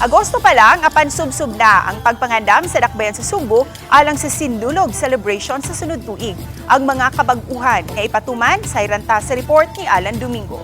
Agosto pa lang, apan subsob na ang pagpangandam sa Dakbayan sa Sugbo alang sa Sinulog celebration sa sunod tuig. Ang mga kabag-uhan nga ipatuman sa iranta sa report ni Alan Domingo.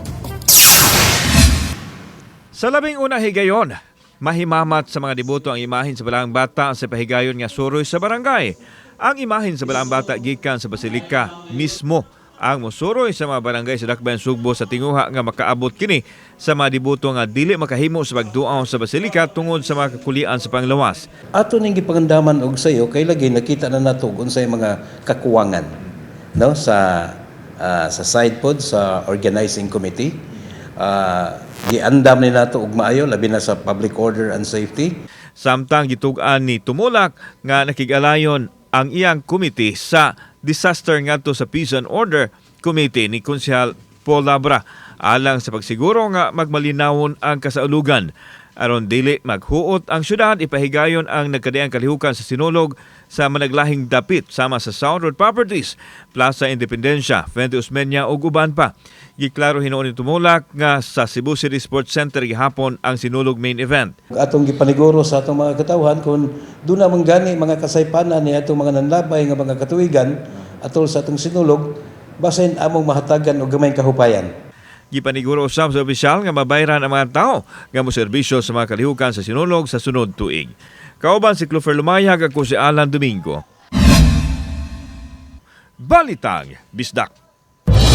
Sa 11 higayon, mahimamat sa mga deboto ang imahin sa Balaang Bata sa pahigayon nga suroy sa barangay. Ang imahin sa Balaang Bata gikan sa basilika mismo ang musuroy sa mga barangay sa Dakbayan Sugbo sa tinguha nga makaabot kini sa mga deboto nga dili makahimo sa pagduaw sa basilika tungod sa mga kakulian sa panglawas. Ato ning gipangandaman og sayo kay lagi nakita na nato unsay mga kakuwangan, no, sa side pod sa organizing committee. Giandam ni nato og maayo, labi na sa public order and safety. Samtang gitug-an ni Tumulak nga nakig-alayon ang iyang committee sa disaster ngadto sa Peace and Order Committee ni Konsehal Paul Labra alang sa pagsiguro nga magmalinawon ang kasaulugan. Aron dili maghuot ang syudad, ipahigayon ang nagkadiang kalihukan sa Sinulog sa managlahing dapit sama sa South Road Properties, Plaza Independencia, Fuente Osmeña ug uban pa. Giklaro hinuon ni Tumulak nga sa Cebu City Sports Center gihapon ang Sinulog main event. Atong gipaniguro sa atong mga katawhan kung duna man gani mga kasaypanan ni atong mga nanlabay nga mga katuigan atol sa atong Sinulog, basin among mahatagan og gamayng kahupayan. Gipaniguro usab sa opisyal nga mabayran ang mga tao nga moserbisyo sa mga kalihukan sa Sinulog sa sunod tuig. Kauban si Clofer Lumayag, ako si Alan Domingo. Balitang Bisdak.